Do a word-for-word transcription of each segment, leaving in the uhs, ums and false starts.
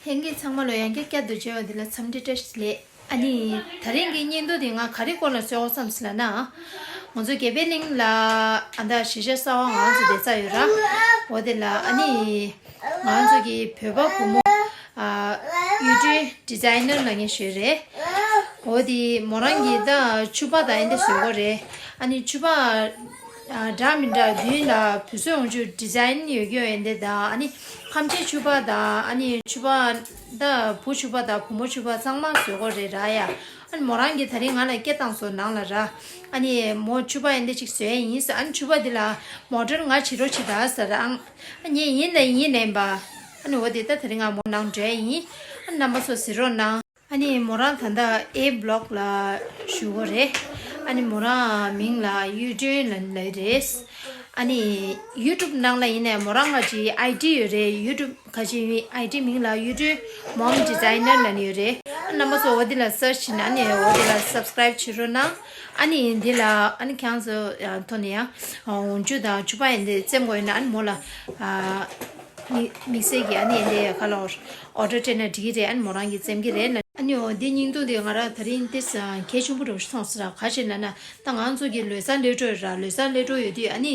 ལྷན་རྒྱས་ཚང་མ་ལོ་ཡང་བསྐྱར་བསྐྱར་དུ་མཇལ་བ་འདི་ལ་འཚམས་འདྲི་བཀྲ་ཤིས་བདེ་ལེགས། ཨ་ནི་དེ་རིང་གི་བརྙན་ཐུང་འདི་ང་ག་རེ་སྐོར་ལ་བཟོ་དགོས་བསམ་སོང་ལབ་ན། ང་ཚོ་དགེ་འཕེལ་གླིང་ལ་ཨ་ད་གཞིས་ཆགས་གསར་པ་ང་ཚོ་བསྡད་ས་ཡོད་ར། འོ་དེ་ལ་ཨ་ནི་ང་ཚོ་གི་བོད་པ་བུ་མོ་ཨ་གཡུ་སྒྲོན་ཌི་ཛའི་ནར་ལབ་མཁན་ཞིག་ཡོད་རེད། འོ་དེ་མོ་རང་གིས་ད་ཕྱུ་པ་དང་ཨེ་འདྲ་བཟོ་གི་རེད། ཨ་ནི་ཕྱུ་པ་ཨ་འདྲ་མི་འདྲ་མདུན་ལ་བུ་གསོ་ཡོང་རྒྱུ་ཌི་ཛའིན་ཡོད་རྒྱུ་ཡོད་འདི་དང་། ཨ་ནི་ཁམ་ཆེ་ཕྱུ་པ་དང་། ཨ་ནི་ཕྱུ་པ་ད་བུ་ཕྱུ་པ་དང་བུ་མོ་ཕྱུ་པ་ཚང་མ་བཟོ་གི་རེད་ར་ཡ། ཨ་ནི་མོ་རང་གིས་དེ་རིང་ང་ལ་སྐད་བཏང་སོང་ནང་ལ་ར། ཨ་ནི་མོ་ཕྱུ་པ་ཡིན་འདི་ཅིག་བཟོས་ཡིན་ཟེར། ཨ་ནི་ཕྱུ་པ་འདི་ལ་མོ་ཌེལ་ང་བྱེད་རོགས་བྱེད་ད་ཟེར། ཨ་ངས་ཡིན་ལ་ཡིན་ལེན་པ། ཨ་ནི་འོ་དེ་ད་དེ་རིང་ང་མོ་ནང་འགྲོ་ཡ་ཡིན། ཨ་ནི་རྣམ་པ་ཚོ་གཟིགས་རོགས་གནང་། ཨ་ནི་མོ་རང་ད་ལྟ་ཨེ་བི་ལོག་ལ་བཞུགས་ཡོད་རེད། ཨ་ནི་མོ་རང་མིང་ལ་གཡུ་སྒྲོན་ལབ་ལབ་རེད། ཨ་ནི་ཡུ་ཊུབ་ནང་ལ་ཡིན་ནའི་མོ་རང་ང་ཅིག་ཨའི་ཌི་ཡོད་རེད། ཡུ་ཊུབ་ཁ་ཅིག་ཨའི་ཌི་མིང་ལ་གཡུ་སྒྲོན་མོམ་ཌི་ཛའི་ནར་ལབ་ནི་ཡོད་རེད། ཨ་རྣམ་པ་ཚོ་འོ་དེ་ལ་སར་ཆི་བྱས་ནས་ཨ་ནི་འོ་དེ་ལ་སབ་སི་ཀ་རའིབ་བྱེད་རོགས་གནང་། ཨ་ནི་འདི་ལ་ཨ་ནི་ཁྱེད་རང་ཚོ་ཡང་ཐོག་ནས་ཡང་འོང་རྒྱུ་དང་ཕྱུ་པ་ཡིན་དེ་བཙེམ་དགོས་ཡོད་ན་ཨ་ནི་མོ་ལ་ཨ། དམིགས་བསལ་གྱི་ཨ་ནི་འདི་ཁ་ལོར་ཨོ་ཌར་སྤྲད་ན་འགྲིག་གི་རེད། ཨ་ནི་མོ་རང་གིས་བཙེམ་གི་རེད་ལ། ཨ་ནི་འོ་འདི་བརྙན་ཐུང་འདི་ང་རང་དེ་རིང་ཏོག་ཙམ་གལ་ཆེན་པོ་འདྲ་བོ་ཞིག་མཐོང་སོང་ར། ག་རེ་ཡིན་ལབ་ན་ད་ང་ཚོ་གི་ལོ་གསར་སླེབས་འགྲོ་ར། ལོ་གསར་སླེབས་འགྲོ་ཡོད་དུས་ཨ་ནི་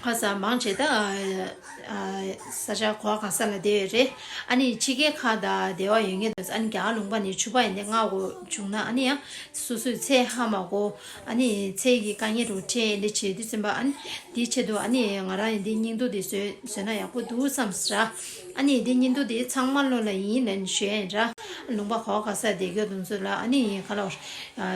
ཁ་ས་མང་ཆེ་ད་ས་ཆ་ག་བ་ག་ས་ལ་བསྡད་ཡོད་རེད། ཨ་ནི་ཕྱི་རྒྱལ་ཁག་དང་འབྲེལ་བ་ཡོད་མཁན་དེ་ཚོ་ཨ་ནི་རྒྱ་གར་ལུང་པ་ནས་ཕྱུ་པ་ཡིན་དེ་མངགས་དགོས་བྱུང་ན་ཨ་ནི་ཡང་སོ་སོའི་ཚེ་ཧ་མ་གོ་ཨ་ནི་ཚེ་གི་དཀའ་ངལ་རུ་འཕྲད་འདི་བྱེད་དུས་ཙམ་པ་ཨ་ནི་འདིའི་ཆེད་དུ་ཨ་ནི་ང་རང་ཡི་འདི་བརྙན་ཐུང་འདི་བཟོས་བཟོས་ན་ཡག་པོ་འདུག་བསམ་སོང་ར། ཨ་ནི་འདི་བརྙན་ཐུང་འདི་ཚང་མ་བློ་ལ་ཡིན་ལན་ཞུ་ཡ་ཡིན་ར། ལུང་པ་ག་བ་ག་ས་བསྡད་ཡོད་དེ་ཚོ་ལ་ཨ་ནི་ག་ལ་བར་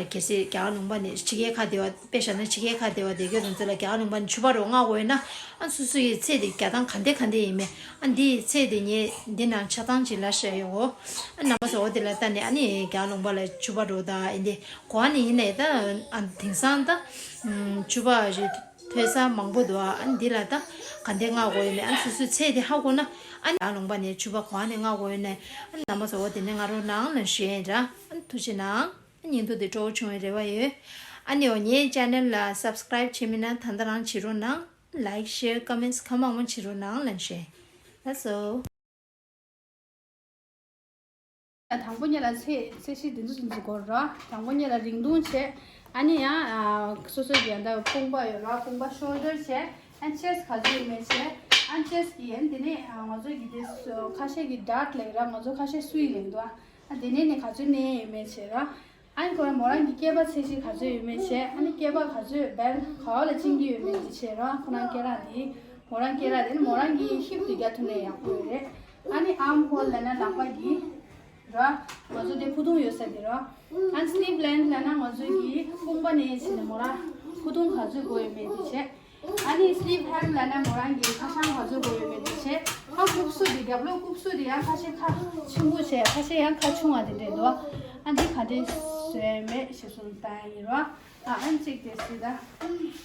གལ་སྲིད་རྒྱ་གར་ལུང་པ་ནས་ཕྱི་རྒྱལ་ཁག་བསྡད་པ་དཔེ་བཞག་ན་ཕྱི་རྒྱལ་ཁག་བསྡད་པ་བསྡད་ཡོད་དེ་ཚོ་ལ་རྒྱ་གར་ལུང་པ་ནས་ཕྱུ་པ་རོ་མངགས་དགོས་ཡོད་ན་ཨ་སོ་སོ་ཡི་ཚེ་འདི་རྒྱ་ཐང་ག་འདྲ་ག་འདྲ་ཡིན་མིན་ཨ་འདི་ཚེ་འདི་ངས་འདི་ནང་ཆ་ཚང་ཅིག་ལ་བཤད་ཡོད། ཨ་རྣམ་པ་ཚོ་འོ་དེ་ལ་ལྟ་ནས་ཨ་ནི་རྒྱ་གར་ལུང་པ་ལ་ཕྱུ་པ་རོ་དང་ཨ་འདི་གོ་ཨ་ནི་ཡིན་ནའི་ད་ཨ་དེང་སང་ད་ཕྱུ་པ་རེད། ཐོས་ས་མང་པོ་འདུག་ཨ་ནི་འདི་ལ་ད་ག་འདྲས་མངགས་དགོས་ཡོད་མེད་ཨ་ནི་སོ་སོའི་ཚེ་དེ་ཧ་གོ་ན་ཨ་ནི་ཡར་ལུང་པ་ནས་ཕྱུ་པ་གོ་ཨ་ནི་མངགས་དགོས་ཡོད་ནས་ཨ་ནི་རྣམ་པ་ཚོ་འོ་དེ་ནས་ང་རོ་ནང་ལ་ཞུ་ཡིན་ར། ཨ་ནི་ཐུགས་རྗེ་གནང་། ཨ་ནི་བརྙན་ཐུང་དེ་སྤྲོ་བོ་བྱུང་བའི་རེ་བ་ཡོད། ཨ་ནི་འོ་ངའི་ཅེ་ནལ་ལ་སབ་སི་ཀ་རའིབ་བྱེད་མེད་ན་ད་ལྟ་རང་བྱེད་རོགས་གནང་། ལའིག་ཤེར་ཀོ་མེན་ཊི་གང་མང་མང་བྱེད་རོགས་གནང་ལན་ཞེ། ལགས་སོ། དང་པོ་ཉིད་ལ་ཚད་ཚད་གཞི་འདི་ཚོ་འདི་ཚོ་དགོས་ར། དང་པོ་ཉིད་ལ་རིང་ཐུང་བྱས། ཨ་ནི་ཡང་ཨ་སོ་སོའི་རྒྱན་ད་དཔུང་པ་ཡོད་ར། དཔུང་པ་ཤོལ་ཌར་བྱས། ཨ་ཅེ་སི་ག་ཚོད་ཡོད་མེད་བྱས། ཨ་ཅེ་སི་གི་ཡན་དེ་ནས་ཨ་ང་ཚོ་གི་དེ་སུ་ཁ་ཤས་ཀྱི་ཌར་ཊི་ལེགས་ར། ང་ཚོ་ཁ་ཤས་སུའི་ལེགས་འདུག་ཨ་དེ་ནས་ནི་ག་ཚོད་ནས་ཡོད་མེད་བྱས་ར། ཨ་ནི་ཁོ་རང་མོ་རང་གི་སྐེད་པ་ཚད་གཞི་ག་ཚོད་ཡོད་མེད་བྱས། ཨ་ནི་སྐེད་པ་ག་ཚོད་བེལ་ག་བ་ལ་བཅིངས་ཀྱི་ཡོད་མེད་དེ་བྱས་ར། ཁོ་རང་སྐེ་རགས་དེ་མོ་རང་སྐེ་རགས་དེ་ནི་མོ་རང་གི་ཧིབ་དེ་རྒྱག་ཐུབ་ན་ཡག་པོ་ཡོད་རེད། ཨ་ནི་ཨརམ་ཧོལ་ལབ་ན་ལག་པ་གི་ར། ང་ཚོ་དེ་ཕུ་ཐུང་ཡོད་ས་དེ་ར། ཨ་ནི་སི་ལིབ་ལེན་ཐི་ལབ་ན་ང་ཚོ་གི་དཔུང་པ་ནས་ཕྱིན་ནས་མོ་ར་ཕུ་ཐུང་ག་ཚོད་དགོས་ཡོད་མེད་དེ་བྱས། ཨ་ནི་སི་ལིབ་ཧེམ་ལབ་ན་མོ་རང་གི་ཁ་བྱང་ག་ཚོད་དགོས་ཡོད་མེད་དེ་བྱས། ཨ་རྐུབ་སུ་དེ་རྒྱབ་ལོགས་རྐུབ་སུ་དེ་ཡང་ཁ་ཤས་ཁ་ཆེན་པོ་བྱས། ཁ་ཤས་ཡང་ཁ་ཆུང་བ་དེ་འདྲས་འདུག་ཨ་འདི་ག་འདྲས་བཟོས་ཡོད་མེད་ཞེས་གསུངས་བཏང་ཡིན་ར། ཨ་ཨ་ནི་གཅིག་དེ་སྲིད་ད།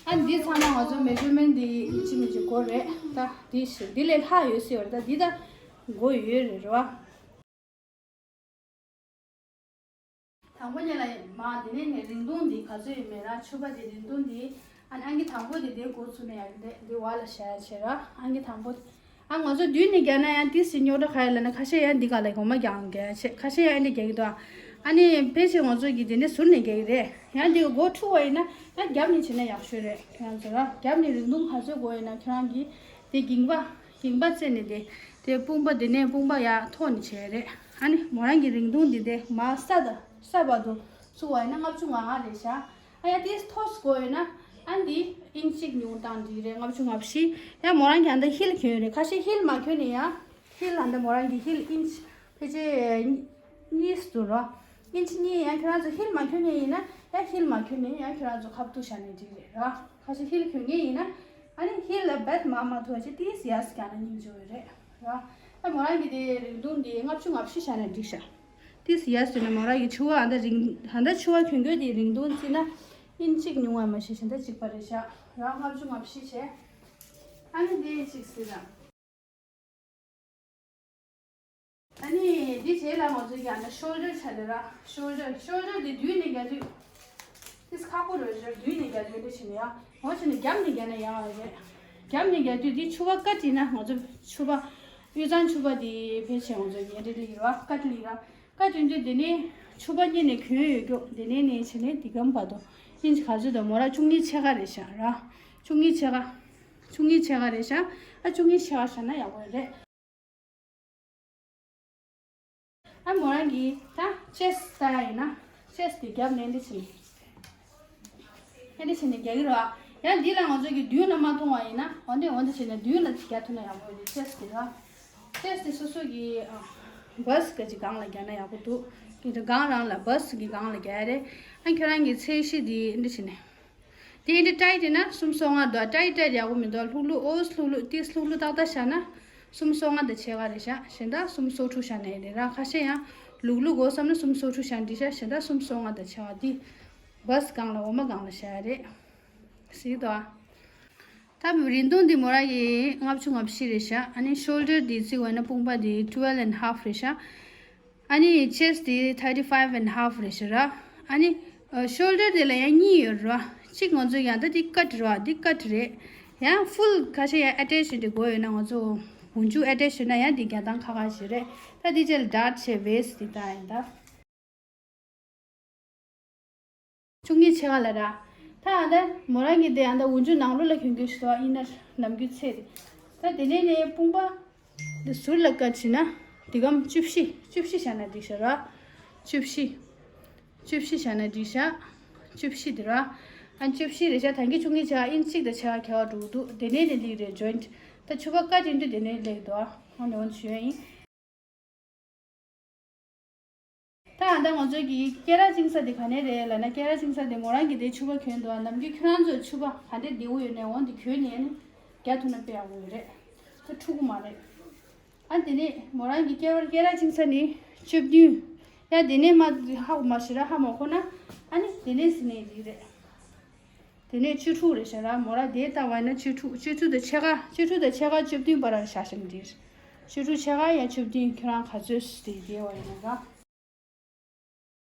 ཨ་འདི་ཚང་མ་ང་ཚོ་མེ་ཇར་མེན་ཊི་འདི་ཡིན་གཅིག་མིན་གཅིག་དགོས་རེད་ད། འདི་ཞིག་འདི་ལས་ལྷག་ཡོད་སྲིད་པ་རེད་ད། འདི་ད་དགོས་ཡོད་རེད་ར། དང་པོ་ཉིད་ལ་མ་དེ་ནས་ནས་རིང་ཐུང་འདི་ག་ཚོད་ཡོད་མེད་ར། ཕྱུ་པ་དེ་རིང་ཐུང་འདི་ཨ་ནི་ཨང་ཀི་དང་པོ་དེ་དེ་འགོ་ཚུགས་ན་ཡག་གི་རེད། འདི་བར་ལ་བཞག་ཡ་བྱེད་ར། ཨང་ཀི་དང་པོ་དེ། ཨ་ང་ཚོ་མདུན་ནས་རྒྱག་ན་ཡང་ཏིས་སི་རྙོག་དྲ་ག་ཡ་ལ་ན་ཁ་ཤས་ཡང་འདི་ག་ལ་གོང་མ་རྒྱག་རྒྱག་ཡ་བྱེད། ཁ་ཤས་ཡང་འདི་རྒྱག་གི་འདུག་ཨ་ནི་ཕལ་ཆེར་ང་ཚོ་གི་དེ་ནས་ཟུར་ནས་རྒྱག་གི་རེད། ཡང་འདི་འགོ་འཁྲུག་པ་ཡིན་ན་ཡང་རྒྱབ་ནས་བྱེད་ན་ཡག་ཤོས་རེད། ཁྱེད་རང་ཚོ་ར་རྒྱབ་ནས་རིང་ཐུང་ག་ཚོད་དགོས་ཡིན་ན་ཁྱེད་རང་གི་དེ་འགྱིང་པ་འགྱིང་པ་བཙལ་ནས་དེ་དེ་དཔུང་པ་དེ་ནས་དཔུང་པ་ཡར་མཐོ་ནས་བྱས་རེད། ཨ་ནི་མོ་རང་གི་རིང་ཐུང་འདི་དེ་མར་ས་དང་ས་བར་དུ་བཙུགས་པ་ཡིན་ན་ལྔ་བཅུ་ང་ལྔ་རེད་ཤག་ཨ་ཡ་དེ་མཐོ་སྒོ་ཡོད་ན་ཨ་འདི་ཨིན་ཅི་གཅིག་ཉུང་བཏང་འགྲིག་རེད། ལྔ་བཅུ་ང་བཞི། ཡ་མོ་རང་གི་ཨ་འདི་ཧིལ་གྱོན་ཡོད་རེད། ཁ་ཤས་ཧིལ་མ་གྱོན་ནས་ཡ་ཧིལ་ཨ་འདི་མོ་རང་གི་ཧིལ་ཨིན་ཅི་ཕལ་ཆེར་གཉིས་སུ་འདུག་རོ། ཨིན་ཅི་གཉིས། ཡང་ཁྱོད་རང་ཚོ་ཧིལ་མ་གྱོན་མཁན་ཡིན་ན་ཡ་ཧིལ་མ་གྱོན་ནས་ཡ་ཁྱོད་རང་ཚོ་ཁ་ཐུག་བཞག་ནས་འགྲིག་རེད་རོ། ཁ་ཤས་ཧིལ་གྱོན་མཁན་ཡིན་ན་ཨ་ནི་ཧིལ་ལ་བེད་མ་མ་ཐུག་ཅིག་ཏིས་ཡ་སི་རྒྱག་ན་སྙིང་རྗེ་བོ་རེད་རོ། ཡ་མོ་རང་གི་དེ་རིང་ཐུང་དེ་ལྔ་བཅུ་ང་བཞི་བཞག་ན་འགྲིག་ཤག་ཏིས་ཡ་སི་ན་མོ་རང་གི་ཕྱུ་པ་ཨ་འདྲ་རིང་ཨ་འདྲ་ཕྱུ་པ་གྱོན་གྱོན་དེ་རིང་ཐུང་བརྩིས་ན་ཨིན་ཅིག་ཉུང་བ་མ་ཤེས་ཤིང་ད་གཅིག་པ་རེད་ཤག་རོ། ལྔ་བཅུ་ང་བཞི་བྱས། ཨ་ནི་དེ་གཅིག་ཟེར་ར། ཨ་ནི་འདི་རྗེས་ལ་ང་ཚོས་ཀྱང་ན་ཤོལ་ཌར་བྱ་རེད་ར། ཤོལ་ཌར། ཤོལ་ཌར་འདི་མདུན་ནས་རྒྱག་དུས་ཏིས་ཁག་པོ་རེད་ར། མདུན་ནས་རྒྱག་དུས་འདི་བྱས་ནས་ཡ་འོ་བྱས་ནས་རྒྱབ་ནས་རྒྱག་ན་ཡག་པ་རེད། རྒྱབ་ནས་རྒྱག་དུས་འདི་ཕྱུ་པ་བཀའ་དྲིས་ན་ང་ཚོ་ཕྱུ་པ་ དབུས་གཙང་ཕྱུ་པ་དེ་ཕལ་ཆེར་ང་ཚོ་ཉེ་འབྲེལ་ལི་ར་ཀ་ཏི་ལི་ར་ཀ་ཏི་འདི་དེ་ནས་ཕྱུ་པ་གཉིས་ནས་གྱོན་ཡོད་རྒྱུ་དེ་ནས་ནས་བྱས་ནས་དེ་གམ་བར་དུ་ཨིན་ཅི་ག་ཚོད་དང་མོ་ར་བཅུ་གཉིས་ཕྱེད་ཀ་རེད་ཤག་ར། བཅུ་གཉིས་ཕྱེད་ཀ་བཅུ་གཉིས་ཕྱེད་ཀ་རེད་ཤག་ཨ་བཅུ་གཉིས་ཕྱེད་ཀ་བཞག་ན་ཡག་པོ་རེད། ཨ་མོ་རང་གིས་ད་ཅེས་ལྟ་ཡིན་ན་ཅེས་དེ་རྒྱབ་ནས་འདི་བྱས་ནས་ཨེ་འདི་བྱས་ནས་རྒྱག་གི་རེད་བ། ཡང་འདི་ལ་ང་ཚོ་གི་མདུན་ལ་མ་མཐོང་བ་ཡིན་ན་འོ་འདི་འོ་འདི་བྱས་ནས་མདུན་ལ་རྒྱག་ཐུབ་ན་ཡག་པོ་རེད། ཅེས་དེ་ར་ཅེས་དེ་སོ་སོ་གི་བ་སི་ག་ཅིག་སྒང་ལ་རྒྱག་ན་ཡག་པོ་འདུག་དེ་སྒང་རང་ལ་བ་སི་གི་སྒང་ལ་རྒྱག་ཡ་རེད། ཨ་ཁྱོད་རང་གི་ཚད་གཞི་དེ་འདི་བྱས་ནས། དེ་འདི་ཊའིཊ་ཡིན་ན་སུམ་སོ་ལྔ་འདུག་ཊའིཊ་ཊའིཊ་ཡག་པོ་མི་འདུག་ལྷུག་ལྷུག་ཨོ་ལྷུག་ལྷུག་ཏིས་ལྷུག་ལྷུག་ཏག་ཏག་བཞག་ན་སུམ་སོ་ལྔ་དང་ཕྱེད་ཀ་རེད་བཞག་གཞན་དག་སུམ་སོ་དྲུག་བཞག་ན་ཡིན་རེད་ར། ཁ་ཤས་ཡང་ལྷུག་ལྷུག་དགོས་བསམ་ན་སུམ་སོ་དྲུག་བཞག་ན་འགྲིག་ཤག་གཞན་དག་སུམ་སོ་ལྔ་དང་ཕྱེད་ཀ་དེ་བ་སི་སྒང་ལ་འོ་མ་སྒང་ལ་བཞག་ཡ་རེད། གཟིགས་དང་། ད་རིན་ཐང་འདི་མོ་ར་གི་ལྔ་བཅུ་ང་བཞི་རེད་ཤག་ཨ་ནི་ཤོལ་ཌར་འདི་བརྩི་བ་ན་དཔུང་པ་འདི་ཊུ་ཝེལ་ཨེན་ཌ་ཧཱཕ་རེད་ཤག་ཨ་ནི་ཅེས་ཊི་འདི་ཐར་ཊི་ཕའིབ་ཨེན་ཌ་ཧཱཕ་རེད་ཤག་ར། ཨ་ནི་ཤོལ་ཌར་འདི་ལ་ཡང་གཉིས་ཡོད་ར། གཅིག་ང་ཚོ་ཡང་ད་འདི་ཀཊ་ར་འདི་ཀཊ་རེད། ཡང་ཕུལ་ཁ་ཤས་ཡང་ཨེ་ཊེཆ་འདི་དགོས་ཡོད་ན་ང་ཚོ་འོག་འཇུག་ཨེ་ཊེཆ་ཡོད་ན་ཡང་འདི་རྒྱག་སྟངས་ཁག་ཁག་ཞིག་རེད། ད་འདི་རྗེས་ལ་ཌརཊ་བྱས་ཝེསི་འདི་ད་ཡིན་ད། བཅུ་གཉིས་ཕྱེད་ཀ་ལ་ར། ད་ཨ་ད་མོ་རང་གི་དེ་ཨ་ད་འོག་འཇུག་ནང་ལོགས་ལ་གྱོན་གྱོན་ཞིག་འདུག་ཨ་ཨིན་ནར་ནམ་རྒྱུན་ཚད་དེ། ད་དེ་ནས་ནས་དཔུང་པ་འདི་ཟུར་ལ་བཀལ་བྱས་ན་འདི་གམ་བཅུ་བཞི་བཅུ་བཞི་བཞག་ན་འགྲིག་ཤག་ར། བཅུ་བཞི་བཅུ་བཞི་བཞག་ན་འགྲིག་ཤག་བཅུ་བཞི་དེ་ར། ཨ་བཅུ་བཞི་རེད་ཤག་ད་གིན་བཅུ་གཉིས་ཕྱེད་ཀ་ཨིན་ཅི་གཅིག་དང་ཕྱེད་ཀ་ཁྱད་པར་འགྲོ་གི་འདུག་དེ་ནས་ནས་སླེབས་རེད་ཇོའིན་ཊི། ད་ཕྱུ་པ་ཀ་ཊི་ཡིན་དུས་དེ་ནས་སླེབས་འདུག་ཨ་ནི་འོན་ཞུ་ཡ་ཡིན། ད་ཨ་ད་ང་ཚོ་གི་སྐེ་རགས་བཅིང་ས་དེ་ག་ནས་རེད་ལབ་ན། སྐེ་རགས་བཅིང་ས་དེ་མོ་རང་གི་དེ་ཕྱུ་པ་གྱོན་འདུག་ཨ་ནམ་རྒྱུན་ཁྱོད་རང་ཚོ་ཕྱུ་པ་ག་འདྲས་བདེ་པོ་ཡོད་ནས་འོང་དེ་གྱོན་ནས་ནི་རྒྱག་ཐུབ་ན་དཔེ་ཡག་པོ་ཡོད་རེད། ད་འཁྲུག་གི་མ་རེད། ཨ་དེ་ནས་མོ་རང་གི་སྐེ་བར་སྐེ་རགས་བཅིང་ས་ནི་བཅུ་བདུན། ཡ་དེ་ནས་མ་ཧ་གོ་མ་ཤི་ར་ཧ་མ་གོ་ན་ཨ་ནི་དེ་ནས་ཟིན་ནས་རིགས་རེད། དེ་ནས་བཅུ་དྲུག་རེད་ཤག་ར། མོ་ར་དེ་ལྟ་བ་ཡིན་ན་བཅུ་དྲུག་བཅུ་དྲུག་དང་ཕྱེད་ཀ་བཅུ་དྲུག་དང་ཕྱེད་ཀ་བཅུ་བདུན་བར་ལ་བཞག་བཞག་ན་འགྲིག་བཅུ་དྲུག་ཕྱེད་ཀ་ཡ་བཅུ་བདུན་ཁྱོད་རང་ག་ཚོད་དེ་དེ་བ་ཡིན་ན་ར།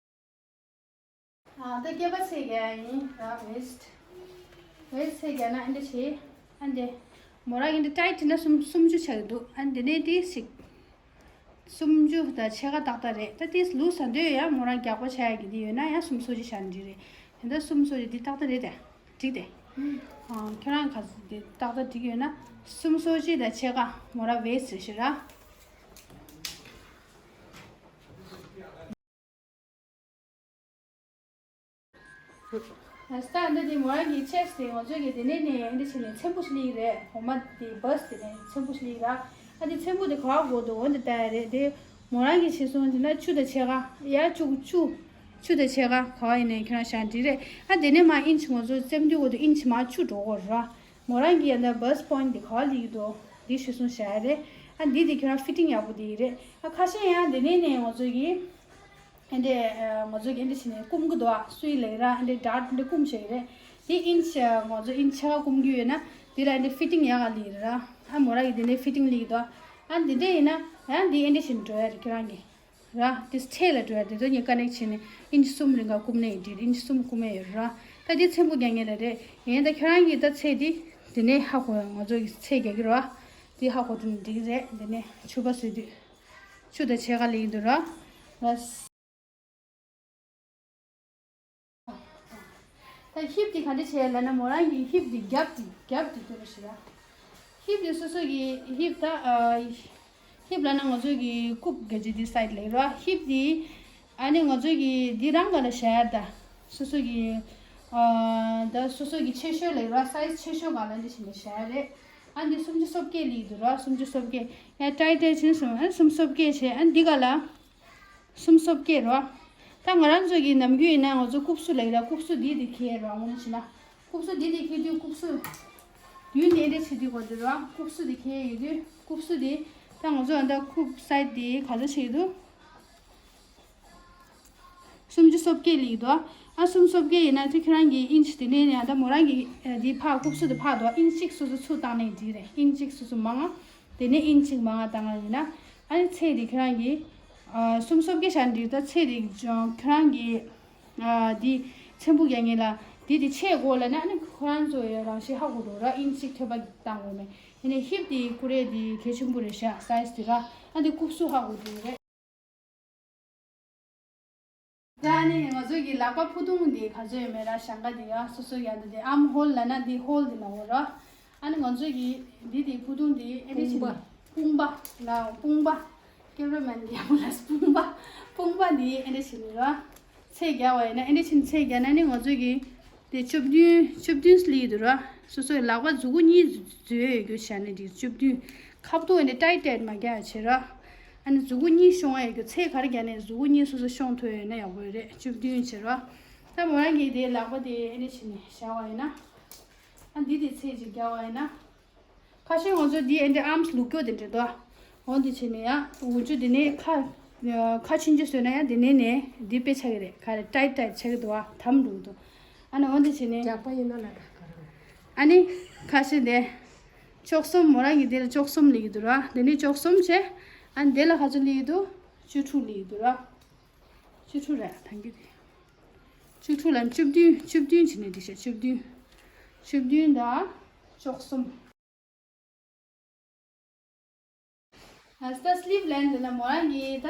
ཨ་ད་སྐེད་པ་ཚད་རྒྱག་ཡིན་ར། ཝེསི་ཊི་ཝེསི་ཊི་ཚད་རྒྱག་ན་ཨ་འདྲ་བྱེད། ཨ་འདྲ། མོ་ར་ཡིན་འདྲ་ཊའིཊ་ན་སུམ་སུམ་ཅུ་ཆགས་ཀྱི་འདུག་ཨ་འདི་ནས་ཏིས་ཞིག་སུམ་ཅུ་དང་ཕྱེད་ཀ་ཏག་ཏག་རེད། ད་ཏིས་ལུག་ཟ་འདོད་ཡ་མོ་རང་རྒྱགས་པ་བྱ་ཡ་གི་འདི་ཡོད་ན་ཡང་སུམ་སོ་ཅི་བྱ་འདི་རེད། དེ་འདྲ་སུམ་སོ་ཅི་འདི་ཏག་ཏག་རེད་དེ། འགྲིག་དེ། ཨ་ཁྱོད་རང་ག་འདི་ཏག་ཏག་འགྲིག་ཡོད་ན་སུམ་སོ་ཅི་དང་ཕྱེད་ཀ་མོ་ར་ཝེསི་ཊི་རེད་ཤག་ར། ས་འདི་དེ་མོ་རང་གི་ཅེས་དེ་ང་ཚོའི་གི་དེ་ནས་ནས་འདི་བྱས་ནས་ཚེམ་བུ་ཞིག་སླེབས་རེད། འོ་མ་དེ་བ་སི་དེ་ནས་ཚེམ་བུ་ཞིག་སླེབས་ར། ཨ་དེ་ཚེམ་བུ་དེ་ག་བ་དགོས་འདུག་འོ་འདི་ལྟ་ཡ་རེད་དེ། མོ་རང་གི་བྱས་སོང་དེ་ན་བཅུ་དང་ཕྱེད་ཀ་ཡ་བཅུ་བཅུ་བཅུ་དང་ཕྱེད་ཀ་ག་བ་ཡིན་ནས་ཁྱོད་རང་བཞག་འགྲིག་རེད། ཨ་དེ་ནས་མ་ཨིན་ཅི་ང་ཚོ་ཚེམ་དུས་འོ་དུ་ཨིན་ཅི་མ་བཅུ་འགྲོ་གོ་ར། མོ་རང་གི་ཡ་ད་བ་སི་པོ་ཡིན་དེ་ག་བ་སླེབས་འདུག་འདི་བྱས་སོང་བཞག་ཡ་རེད། ཨ་འདི་དེ་ཁྱོད་རང་ཕི་ཊིང་ཡག་པོ་དེ་ཡིན་རེད། ཨ་ཁ་ཤས་ཡང་དེ་ནས་ནས་ང་ཚོ་གི་ཨ་འདྲས་ང་ཚོ་གི་ཨ་འདྲས་བྱས་ནས་སྐུམ་གི་འདུག་ཨ་སུའི་ལེགས་ར་ཨ་འདྲས་ཌར་ཊ་འདྲས་སྐུམ་བྱེད་ཀྱི་རེད། དེ་ཨིན་ཅི་ང་ཚོ་ཨིན་ཅི་ཕྱེད་ཀ་སྐུམ་གི་ཡོད་ན་དེ་ལ་ཨ་འདྲས་ཕི་ཊིང་ཡག་ག་ལི་ར། ཨ་མོ་ར་གི་དེ་ནས་ཕི་ཊིང་ལི་གི་འདུག་ཨ་འདི་འདྲས་ཡིན་ན་ཡང་འདི་ཨ་འདྲས་བྱས་ནས་འགྲོ་ཡ་རེད་ཁྱོད་རང་གི་ར། དེ་ཚེ་ལ་འགྲོ་ཡ་དེ་ཚོ་ངས་ཀ་ནེག་བྱས་ནས་ཨིན་ཅི་གསུམ་རིང་ག་སྐུམ་ནས་ཡིན་དྲིས་ཨིན་ཅི་གསུམ་སྐུམ་ཡ་ཡོད་ར། ད་དེ་ཚེམ་བུ་རྒྱག་ངེས་ལ་རེད། ཡིན་ད་ཁྱོད་རང་གི་ད་ཚེ་དེ་དེ་ནས་ཧ་གོ་ང་ཚོ་གི་ཚེ་རྒྱག་གི་ར། དེ་ཧ་གོ་དུ་ནས་འགྲིག་གི་རེད། དེ་ནས་ཕྱུ་པ་བཟོས་དུས་བཅུ་དང་ཕྱེད་ཀ་ལི་གི་འདུག་ར། ར། ད་ཧིབ་དེ་ག་འདྲ་བྱས་ལབ་ན་མོ་རང་གི་ཧིབ་དེ་རྒྱབ་དེ་རྒྱབ་དེ་དུ་རུ་ཞིག་ལ། ཧིབ་དེ་སོ་སོ་གི་ཧིབ་ད་ཨ་ཧིབ་ལབ་ན་ང་ཚོ་གི་རྐུབ་ག་ཅི་དེ་སའིཌ་ལབ་ར། ཧིབ་དེ་ཨ་ནི་ང་ཚོ་གི་དེ་རང་ག་ལ་བཞག་ཡ་ད་སོ་སོ་གི་ཨ་ད་སོ་སོ་གི་ཆེ་ཤོས་ལབ་ར། སའིཛ་ཆེ་ཤོས་ག་ལ་འདི་བྱས་ནས་བཞག་ཡ་རེད། ཨ་འདི་སུམ་ཅུ་སོ་བརྒྱད་ལི་དུ་ར། སུམ་ཅུ་སོ་བརྒྱད་ཡ་ཊའིཊ་ཊའིཊ་ཕྱིན་སོང་ཨ་སུམ་ཅུ་སོ་བརྒྱད་བྱས་ཨ་འདི་ག་ལ། སུམ་སོ་བརྒྱད་རོ། ད་ང་རང་ཚོ་གི་ནམ་རྒྱུན་ཡིན་ན་ང་ཚོ་རྐུབ་སུ་ལ་ཡིན་ན་རྐུབ་སུ་འདི་འདི་ཁེལ་རོ། ངོ་ནས་བྱས་ན་རྐུབ་སུ་འདི་འདི་ཁེལ་དུས་རྐུབ་སུ་ཡུལ་ནས་འདྲ་བྱེད་དུས་གོ་འདི་རོ། རྐུབ་སུ་འདི་ཁེལ་ཡོད་དུས་རྐུབ་སུ་འདི་ད་ང་ཚོ་ཨ་ད་རྐུབ་སའིཌ་འདི་ག་ཚོད་བྱེད་དུས་སུམ་ཅུ་སོ་བརྒྱད་ལི་དོ། ཨ་སུམ་ཅུ་སོ་བརྒྱད་ཡིན་ན་ཚེ་ཁྱེད་རང་གི་ཨིན་ཅི་དེ་ནས་ནས་ཨ་ད་མོ་རང་གི་འདི་ཕག་རྐུབ་སུ་འདི་ཕག་དོ། ཨིན་ཅི་གཅིག་སོ་སོ་ཚུར་བཏང་ནས་འདི་རེད། ཨིན་ཅི་གཅིག་སོ་སོ་མང་ང་དེ་ནས་ཨིན་ཅི་གཅིག་མང་ང་བཏང་ང་ཡིན་ན། ཨ་ནི་ཚེ་འདི་ཁྱེད་རང་གི་ཨ་སུམ་ཅུ་སོ་བརྒྱད་བཞག་འདི་ད་ཚེ་འདི་ཁྱེད་རང་གི་ཨ་འདི་ཚེམ་བུ་རྒྱག་ངེས་ལ་འདི་འདི་ཆེ་དགོས་ལ་ན་ཨ་ནི་ ཁོ་རང་ཚོ་ཡི་རང་བཞིན་ཧ་གོ་འགྲོ་ར། ཨིན་ཅིག་ཐོད་པ་བཏང་དགོས་མེད། ཡིན་ནའི་ཧིབ་དེ་ཀུ་རེ་དེ་གལ་ཆེན་པོ་རེད་ཤག་སའིཛ་དེ་ར། ཨ་དེ་རྐུབ་སུ་ཧ་གོ་འགྲོ་རེད། ད་ཨ་ནི་ང་ཚོ་གི་ལག་པ་ཕུ་ཐུང་དེ་ག་ཚོད་ཡོད་མེད་ར། ཞང་ཀ་དེ་ཡ་སོ་སོ་ཡ་འདི་དེ་ཨམ་ཧོལ་ལ་ན་དེ་ཧོལ་དེ་ལ་འོ་ར། ཨ་ནི་ང་ཚོ་གི་འདི་དེ་ཕུ་ཐུང་དེ་ཨེ་འདྲ་བྱས་ནས་དཔུང་པ་ལ་དཔུང་པ། ཀེ་མེ་ར་མེན་གྱི་ཡ་མོ་ལ་དཔུང་པ། དཔུང་པ་འདི་ཨེ་འདྲ་བྱས་ནས་ར། ཚད་བརྒྱབ་པ་ཡིན་ན་ཨེ་འདྲ་བྱས་ནས་ཚད་བརྒྱབ་ན་ནི་ང་ཚོ་གི་དེ་བཅུ་བདུན་བཅུ་བདུན་སླེབས་འདུག་ར། སོ་སོའི་ལག་པ་མཛུ་གུ་གཉིས་འཛུལ་ཡོད་རྒྱུ་བྱས་ནས་དེ་བཅུ་བདུན། ཁ་ཐུག་ཨེ་འདྲ་ཏའིཊ་ཏའིཊ་མ་རྒྱག་བྱེད་ར། ཨ་ནི་མཛུ་གུ་གཉིས་ཤོང་ཡ་རྒྱུ་ཚད་ག་རེ་རྒྱག་ནས་མཛུ་གུ་གཉིས་སོ་སོ་ཤོང་ཐུབ་ཡོད་ན་ཡག་པོ་རེད། བཅུ་བདུན་བྱེད་ར། ད་མོ་རང་གིས་དེའི་ལག་པ་དེ་ཨེ་འདྲ་བྱས་ནས་བཞག་པ་ཡིན་ན། ཨ་འདི་དེ་ཚད་ཅིག་རྒྱག་པ་ཡིན་ན། ཁ་ཤས་ང་ཚོ་འདི་ཨེ་འདྲ་ཨམ་ལུག་སྐྱོ་དེ་འདྲ་འདུག་འོ་འདི་བྱས་ནས་ཡང་འུ་ཅུ་འདི་ནས་ཁ་ཁ་ཆུང་ཆུང་བཟོས་ན་ཡང་འདི་ནས་ནས་འདི་དཔེ་ཆགས་ཀྱི་རེད། ག་རེ་ཏའིཊ་ཏའིཊ་ཆགས་ཀྱི་འདུག་བ། དམ་འགྲོ་གི་འདུག་ཨ་ནི་འོ་འདི་བྱས་ནས་རྒྱགས་པ་ཡིན་ན་ལ་ད་ག་རེ། ཨ་ནི་ཁ་ཤས་འདི་བཅུ་གསུམ། མོ་རང་གི་འདི་ལ་བཅུ་གསུམ་སླེབས་ཀྱི་འདུག་ར། འདི་ནས་བཅུ་གསུམ་བྱས། ཨ་ནི་འདི་ལ་ག་ཚོད་སླེབས་ཀྱི་འདུག་བཅུ་དྲུག་སླེབས་ཀྱི་འདུག་ར། བཅུ་དྲུག་རེད་ད་གི་དེ། བཅུ་དྲུག་ལ་བཅུ་བདུན། བཅུ་བདུན་བྱས་ནས་འགྲིག་ཤག་བཅུ་བདུན། བཅུ་བདུན་དང་བཅུ་གསུམ། ཨ་ད་སི་ལིབ་ལེན་དེ་ན་མོ་རང་གིས་ད་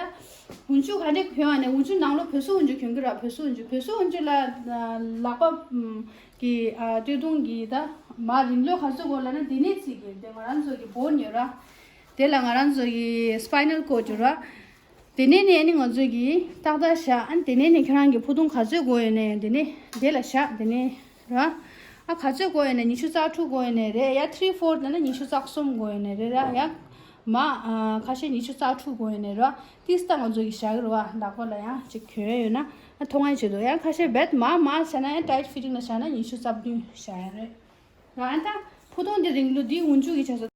འུ་ཅུ་ག་འདྲ་གྱོན་ཨ་ནི་འུ་ཅུ་ནང་ལོགས་བོད་སོག་འུ་ཅུ་གྱོན་གི་ར། བོད་སོག་འུ་ཅུ། བོད་སོག་འུ་ཅུ་ལ་ལག་པ་གི་ཨ་སྟོད་ཐུང་གི་ད་མར་རིང་ལོ་ག་ཚོད་དགོས་ལབ་ན་དེ་ནས་བརྩི་གི་དེ་ང་རང་ཚོ་གི་བོན་ཡོད་ར། དེ་ལ་ང་རང་ཚོ་གི་སི་པའི་ནལ་ཀོཌ་ཡོད་ར། དེ་ནས་ནས་ནི་ང་ཚོས་ཀྱིས་ཏག་ཏག་བཞག་ཨ་ནི་དེ་ནས་ནི་ཁྱོད་རང་གི་ཕུ་ཐུང་ག་ཚོད་དགོས་ཡོད་ནས་དེ་ནས་དེ་ལ་བཞག་དེ་ནས་ར། ཨ་ག་ཚོད་དགོས་ཡོད་ནས་ཉི་ཤུ་རྩ་དྲུག་དགོས་ཡོད་ནས་རེད་ཡ། ཐི་རི་ཕོར་དེ་ན་ཉི་ཤུ་རྩ་གསུམ་དགོས་ཡོད་ནས་རེད་ར་ཡ། མ་ཨ་ཁ་ཤས་ཉི་ཤུ་རྩ་དྲུག་དགོས་ཡོད་ནས་ར། ཏིས་ཏ་ང་ཚོས་ཀྱིས་བཞག་གི་རེད་བ། ལག་པ་ལ་ཡང་ཅིག་གྱོན་ཡོད་ན་ཨ་མཐོང་ཡ་བྱེད་དོ་ཡ། ཁ་ཤས་བེད་མ་མ་བྱས་ན་ཡ་ཏའིཊ་ཕི་ཊིང་ལ་བཞག་ན་ཉི་ཤུ་རྩ་བདུན་བཞག་ཡ་རེད་ར། ཨ་ད་ཕུ་ཐུང་དེ་རིང་ལོ་འདི་འུ་ཅུ་གི་བྱས་སོ།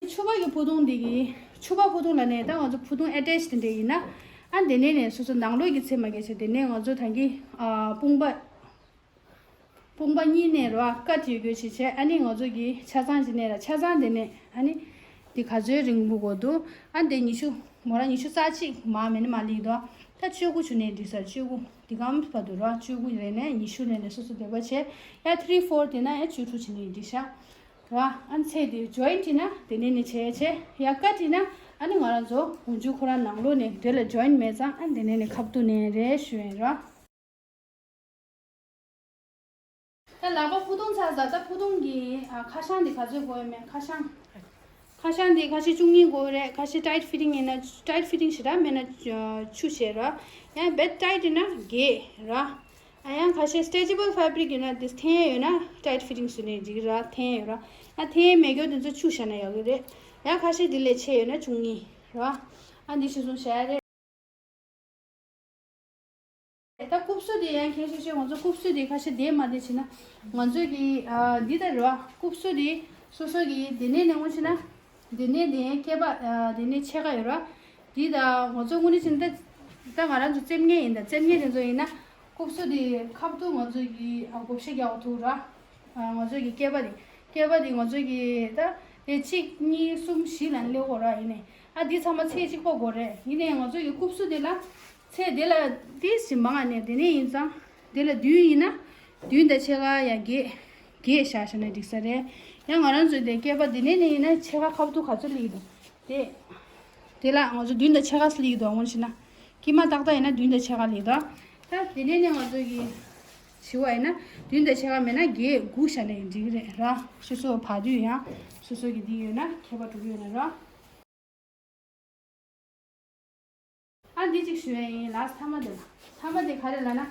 ཕྱུ་པ་གི་ཕུ་ཐུང་འདི་གི་ཕྱུ་པ་ཕུ་ཐུང་ལ་ནས་ད་ང་ཚོ་ཕུ་ཐུང་ཨེ་ཊེཆ་དེ་འདྲ་ཡིན་ན་ཨ་དེ་ནས་ནས་སོ་སོ་ནང་ལོགས་ཀྱི་ཚད་མ་གལ་ཆེ། དེ་ནས་ང་ཚོ་ད་གི་ཨ་དཔུང་པ་དཔུང་པ་གཉིས་ནས་རོ་ཨ་ཀ་ཊི་ཡོད་དགོས་ཆེ་ཆེ། ཨ་ནི་ང་ཚོ་གི་ཆ་ཚང་གི་ནས་ར་ཆ་ཚང་དེ་ནས་ཨ་ནི་འདི་ག་ཚོད་རིང་པོ་དགོས་འདུག་ཨ་འདི་ཉི་ཤུ་མོ་ར་ཉི་ཤུ་རྩ་གཅིག་མ་མེད་ན་མ་ལིག་འདུག་ད་བཅུ་དགུ་བྱུང་ནས་འགྲིག་ས། བཅུ་དགུ་འདི་གམ་བར་དུ་རོ་བཅུ་དགུ་རེ་ནས་ཉི་ཤུ་རེ་ནས་སོ་སོ་འདོད་པ་བྱས། ཡ་ཐི་རི་ཕོར་དེ་ན་ཡ་བཅུ་དྲུག་བྱུང་ནས་འགྲིག་ཤག་ར། ཨ་ནི་ཚད་དེ་ཇོ་ཡིན་ཊི་ན་དེ་ནས་ནས་བྱས་བྱས་ཡ་ཀ་ཊི་ན་ཨ་ནི་ང་རང་ཚོ་འུ་ཅུ་ཁོ་རང་ནང་ལོགས་ནས་དེ་ལ་ཇོ་ཡིན་ཊི་མེད་ཙང་ཨ་ནི་དེ་ནས་ནས་ཁ་བཏུ་ནས་རེད་ཞུ་ཡིན་ར། ད་ལག་པ་ཕུ་ཐུང་ཚར་ཟ་ད་ཕུ་ཐུང་གི་ཨ་ཁ་བྱང་དེ་ག་ཚོད་དགོས་ཡོད་མེད་ཁ་བྱང་། ཁ་བྱང་དེ་ཁ་ཤས་བཅུ་གཉིས་དགོས་རེད། ཁ་ཤས་ཊའིཊ་ཕི་ཊིང་ཡིན་ན་ཊའིཊ་ཕི་ཊིང་ཞེ་དྲག་མེད་ན་བཅུ་བྱས་ར། ཡང་བེད་ཊའིཊ་ཡིན་ན་བརྒྱད་ར། ཨ་ཡང་ཁ་ཤས་སི་ཊེ་ཅི་བལ་ཕེ་བི་རིག་ཡོད་ན་དེ་འཐེན་ཡོད་ན་ཊའིཊ་ཕི་ཊིང་བཟོས་ནས་འགྲིག་ར། འཐེན་ཡོད་ར། ཨ་འཐེན་མེད་རྒྱུ་དེ་ཚོ་བཅུ་བཞག་ན་ཡག་གི་རེད། ཡང་ཁ་ཤས་དེ་ལས་ཆེ་ཡོད་ན་བཅུ་གཉིས་ར། ཨ་འདི་ཞིག་གསུངས་བཞག་ཡ་རེད། ད་རྐུབ་སུ་དེ་ཡང་ཁྱེད་ཤེས་ཤེས་ང་ཚོ་རྐུབ་སུ་དེ་ཁ་ཤས་དེ་མ་དེ་བྱས་ན་ང་ཚོ་གི་ཨ་འདི་ལྟར་ར་རྐུབ་སུ་དེ་སོ་སོ་གི་དེ་ནས་ནས་སྔོན་ཆད་ན། དེ་ནས་དེ་སྐེད་པ་ཨ་དེ་ནས་ཕྱེད་ཀ་ཡོད་ར། དེ་ད་ང་ཚོ་དངོས་གནས་བྱས་ན་ད་ད་ང་རང་ཚོ་རྩེབ་ངན་ཡིན། ད་རྩེབ་ངན་དེ་ཚོ་ཡིན་ན་རྐུབ་སུ་དེ་ཁ་ཐུག་ང་ཚོ་གི་ཨ་བགོ་བཤའ་རྒྱག་ཐུབ་ར། ཨ་ང་ཚོ་གི་སྐེད་པ་དེ་སྐེད་པ་དེ་ང་ཚོ་གི་ད་དེ་གཅིག་གཉིས་གསུམ་བཞི་ལ་སླེབས་དགོས་ར། ཡིན་ནའི་ཨ་དེ་ཚང་མ་ཚད་གཅིག་པ་དགོས་རེད། ཡིན་ནའི་ང་ཚོ་གི་རྐུབ་སུ་དེ་ལ་ཚད་དེ་ལ་ཏིས་ཞིག་མང་ང་ནས་དེ་ནས་ཡིན་ཙང་དེ་ལ་བདུན་ཡིན་ན་བདུན་དང་ཕྱེད་ཀ་ཡ་བརྒྱད། བརྒྱད་བཞག་བཞག་ན་འགྲིག་ས་རེད། ཡང་ང་རང་ཚོའི་དེ་སྐེད་པ་འདི་ནས་ནས་ཡིན་ན་ཕྱེད་ཀ་ཁ་ཐུག་ག་ཚོད་སླེབས་འདུག་དེ། དེ་ལ་ང་ཚོ་བདུན་དང་ཕྱེད་ཀ་སླེབས་འདུག་འོང་ཞིག་ན། དཀྱིལ་མ་ཏག་ཏག་ཡིན་ན་བདུན་དང་ཕྱེད་ཀ་སླེབས་འདུག་ད་དེ་ནས་ནས་ང་ཚོ་གི་ཞུ་བ་ཡིན་ན་བདུན་དང་ཕྱེད་ཀ་མེད་ན་བརྒྱད་དགུ་བཞག་ན་ཡང་འགྲིག་གི་རེད་ར། སོ་སོ་བར་དུ་ཡང་སོ་སོ་གི་འདི་ཡོད་ན་ཁྱད་པར་འགྲོ་གི་ཡོད་ན་ར། ཨ་འདི་གཅིག་ཞུ་ཡ་ཡིན་ལགས། མཐའ་མ་དེ་ལ། མཐའ་མ་དེ་ག་རེ་ལབ་ན།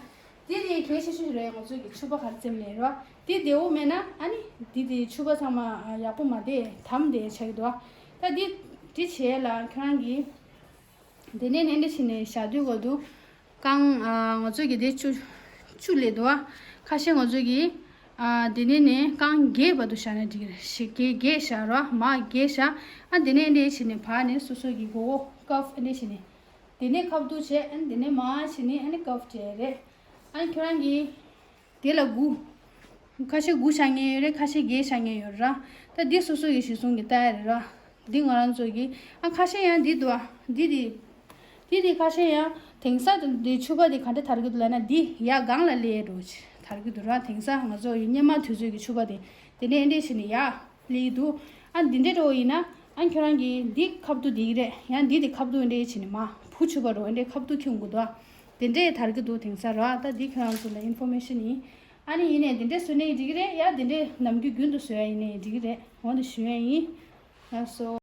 འདི་དེ་གལ་ཆེ་ཤོས་རེད། ང་ཚོའི་གི་ཕྱུ་པ་ག་རེ་བཙེམ་ནས་རོ། འདི་བདེ་བོ་མེད་ན་ཨ་ནི་འདི་དེ་ཕྱུ་པ་ཚང་མ་ཡག་པོ་མ་བསྡད་དམ་བསྡད་ཆགས་ཀྱི་འདུག་ད་འདི་འདི་བྱས་ལ་ཁྱོད་རང་གིས་དེ་ནས་ནས་འདི་བྱས་ནས་བཞག་དུས་གོ་འདུག་རྐང་ང་ཚོའི་གི་དེ་བཅུ་བཅུ་ལས་འདུག་ཁ་ཤས་ང་ཚོའི་གི་ཨ་དེ་ནས་ནས་རྐང་བརྒྱད་བར་དུ་བཞག་ན་འགྲིག་གི་རེད། ཞེ་བརྒྱད་བརྒྱད་བཞག་རོ། མར་བརྒྱད་བཞག་ཨ་དེ་ནས་འདི་བྱས་ནས་བར་ནས་སོ་སོ་གི་མགོ་བོ་ཀབ་ཨ་འདི་བྱས་ནས། དེ་ནས་ཁ་བསྡུ་བྱས། ཨ་ནི་དེ་ནས་མར་བྱས་ནས་ཨ་ནི་ཀབ་སྤྲད་རེད། ཨ་ནི་ཁྱོད་རང་གིས་དེ་ལ་དགུ། ཁ་ཤས་དགུ་བཞག་མཁན་ཡོད་རེད། ཁ་ཤས་བརྒྱད་བཞག་མཁན་ཡོད་ར། ད་འདི་སོ་སོ་ཡི་གཞི་བཟུང་གི་ལྟ་ཡ་རེད་ར། འདི་ང་རང་ཚོ་གི་ཨ་ཁ་ཤས་ཡང་འདི་འདུག་ཨ་འདི་འདི། འདི་འདི་ཁ་ཤས་ཡང་དེང་སང་འདི་ཕྱུ་པ་འདི་ག་འདྲ་དར་གི་འདུག་ལབ་ན་འདི་ཡ་སྒང་ལ་སླེབས་འགྲོ་ཆེ། ད་ དར་གྱི་འདུག་ར། དེང་སང་ང་ཚོ་ཡི་སྔོན་མ་དུས་ཚོད་ཀྱི་ཕྱུ་པ་དེ་དེ་ནས་འདྲས་བྱས་ནས་ཡར་སླེབས་ཀྱི་འདུག་ཨ་འདི་འདྲས་འགྲོ་བ་ཡིན་ན་ཨ་ཁྱོད་རང་གི་འདི་ཁ་བསྡུ་འདི་གི་རེད། ཡང་འདི་དེ་ཁ་བསྡུ་འདྲས་བྱས་ནས་མར་བུ་ཕྱུ་པ་འགྲོ་འདྲས་ཁ་བསྡུ་ཁྱོད་དགོས་འདུག་ཨ་དེ་འདྲས་དར་གྱི་འདུག་དེང་སང་ར། ད་འདི་ཁྱོད་རང་ཚོ་ལ་ཨིན་ཕོར་མེ་ཤན་ཡིན། ཨ་ནི་ཡིན་ནས་འདི་འདྲས་བཟོས་ནས་འགྲིག་གི་རེད། ཡ་འདི་འདྲས་ནམ་རྒྱུན་རྒྱུན་དུ་བཟོས་ཡ་ཡིན་ནས་འགྲིག་གི་རེད། འོ་འདི་ཞུ་ཡ་ཡིན། ལགས་སོ།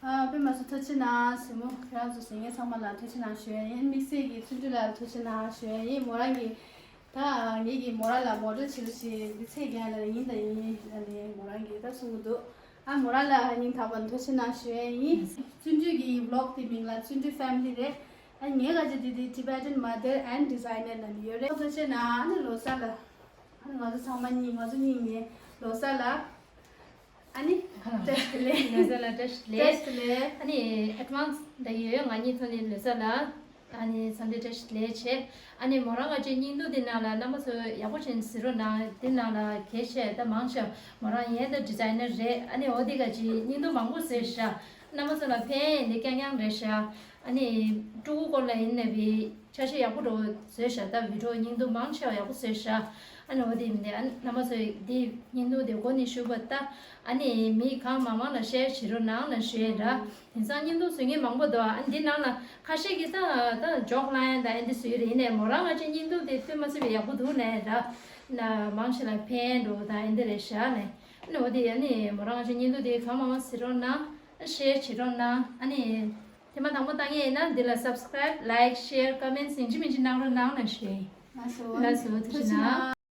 ཨ་པད་མ་ཚོ་ཐུགས་རྗེ་གནང་། གཟིགས་མོ་ཁྱེད་རང་ཚོ་གཟིགས་མཁན་ཚང་མ་ལ་ཐུགས་རྗེ་གནང་ཞུ་ཡ་ཡིན། དམིགས་བསལ་གྱིས་བརྩོན་འགྲུས་ལགས་ལ་ཐུགས་རྗེ་གནང་ཞུ་ཡ་ཡིན། མོ་རང་གིས་ད་ངེད་ཀྱིས་མོ་རང་ལ་མོ་ཌེལ་བྱེད་རོགས་བྱེད། འདི་ཚད་རྒྱག་ལ་ཡིན་དང་ཡིན་ཨ་ནི་མོ་རང་གིས་ད་གསུང་གི་འདུག་ཨ་མོ་རང་ལ་སྙིང་ཐག་པ་ནས་ཐུགས་རྗེ་གནང་ཞུ་ཡ་ཡིན། བརྩོན་འགྲུས་ཀྱི་བི་ལོག་དེ་མིང་ལ་བརྩོན་འགྲུས་ཕེ་མི་ལི་རེད། ཨ་ངའི་ཁ་ཆེ་དེ་དེ་Tibetan Mother and Designer ལབ་ནི་ཡོད་རེད། ཐུགས་རྗེ་གནང་། ཨ་ནི་ལོ་གསར་ལ་ཨ་ནི་ང་ཚོ་ཚང་མ་གཉིས་ང་ཚོ་གཉིས་ནས་ལོ་གསར་ལ་ཨ་ནི་བཀྲ་ཤིས་བདེ་ལེགས། ལོ་གསར་ལ་བཀྲ་ཤིས་བདེ་ལེགས། བཀྲ་ཤིས་བདེ་ལེགས། ཨ་ནི་ཨེཌ་ཝན་སི་ད་ཡོད་ཡོད་ང་གཉིས་ཐོག་ནས་ལོ་གསར་ལ་ཨ་ནི་འཚམས་འདྲི་བཀྲ་ཤིས་བདེ་ལེགས་བྱས། ཨ་ནི་མོ་རང་ག་ཅིག་བརྙན་ཐུང་འདི་ནང་ལ་རྣམ་པ་ཚོ་ཡག་པོ་བྱས་ནས་གཟིགས་རོགས་གནང་། འདི་ནང་ལ་གལ་ཆེ་ད་མང་ཆེ་མོ་རང་ཡན་ད་ཌི་ཛའི་ནར་རེད། ཨ་ནི་འོ་འདི་ག་ཅིག་བརྙན་ཐུང་མང་པོ་བཟོས་ཤག་རྣམ་པ་ཚོ་ལ་ཕན་འདི་རྐྱང་རྐྱང་རེད་ཤག་ཨ་ནི་ཕྲུ་གུ་སྐོར་ལ་ཡིན་ནའི་བི་འཆར་གཞི་ཡག་པོ་འགྲོ་བཟོས་ཤག་ད་བི་ཌི་ཡོ་བརྙན་ཐུང་མང་ཆེ་བ་ཡག་པོ་བཟོས་ཤག་ཨ་ནི་འོ་དེ་མིན་ཏེ་ཨ་ནི་རྣམ་པ་ཚོས་འདི་བརྙན་ཐུང་དེ་མགོ་ནས་མཇུག་བར་ལྟ། ཨ་ནི་མི་གང་མང་མང་ལ་ཤེར་བྱེད་རོགས་གནང་ལབ་ཞུ་ཡས་ར། དེང་སང་བརྙན་ཐུང་བཟོ་མཁན་མང་པོ་འདུག་ཨ་ནི་འདི་ནང་ལ་ཁ་ཤས་ཀྱིས་ད་ད་ཇོག་ལབ་ཡ་ད་ཨ་འདི་བཟོས་རེད། ཡིན་ནའི་མོ་རང་ང་ཅག་བརྙན་ཐུང་དེ་ཐོས་མ་ཚུད་པའི་ཡག་པོ་འདུག་ལབ་ཡ་ར། ན་མང་ཆེ་ལ་ཕན་འགྲོ་ད་ཨ་འདི་རེད་ཤག་ནས། ཨ་ནི་འོ་དེ་ཨ་ནི་མོ་རང་ང་ཅག་བརྙན་ཐུང་དེ་གང་མང་མང་གཟིགས་རོགས་གནང་། ཤེར་བྱེད་རོགས་གནང་། ཨ་ནི་ཐེངས་མ་དང་པོ་ལྟ་མཁན་ཡིན་ན་འདི་ལ་སབ་སི་ཀ་རའིབ་ལའིག་ཤེར་ཀོ་མེན་ཊི་ཡིན་གཅིག་མིན་གཅིག་གནང་རོགས་གནང་ལབ་ཞུ་ཡིན། ལགས་སོ། ལགས་སོ། ཐུགས་རྗེ་གནང་།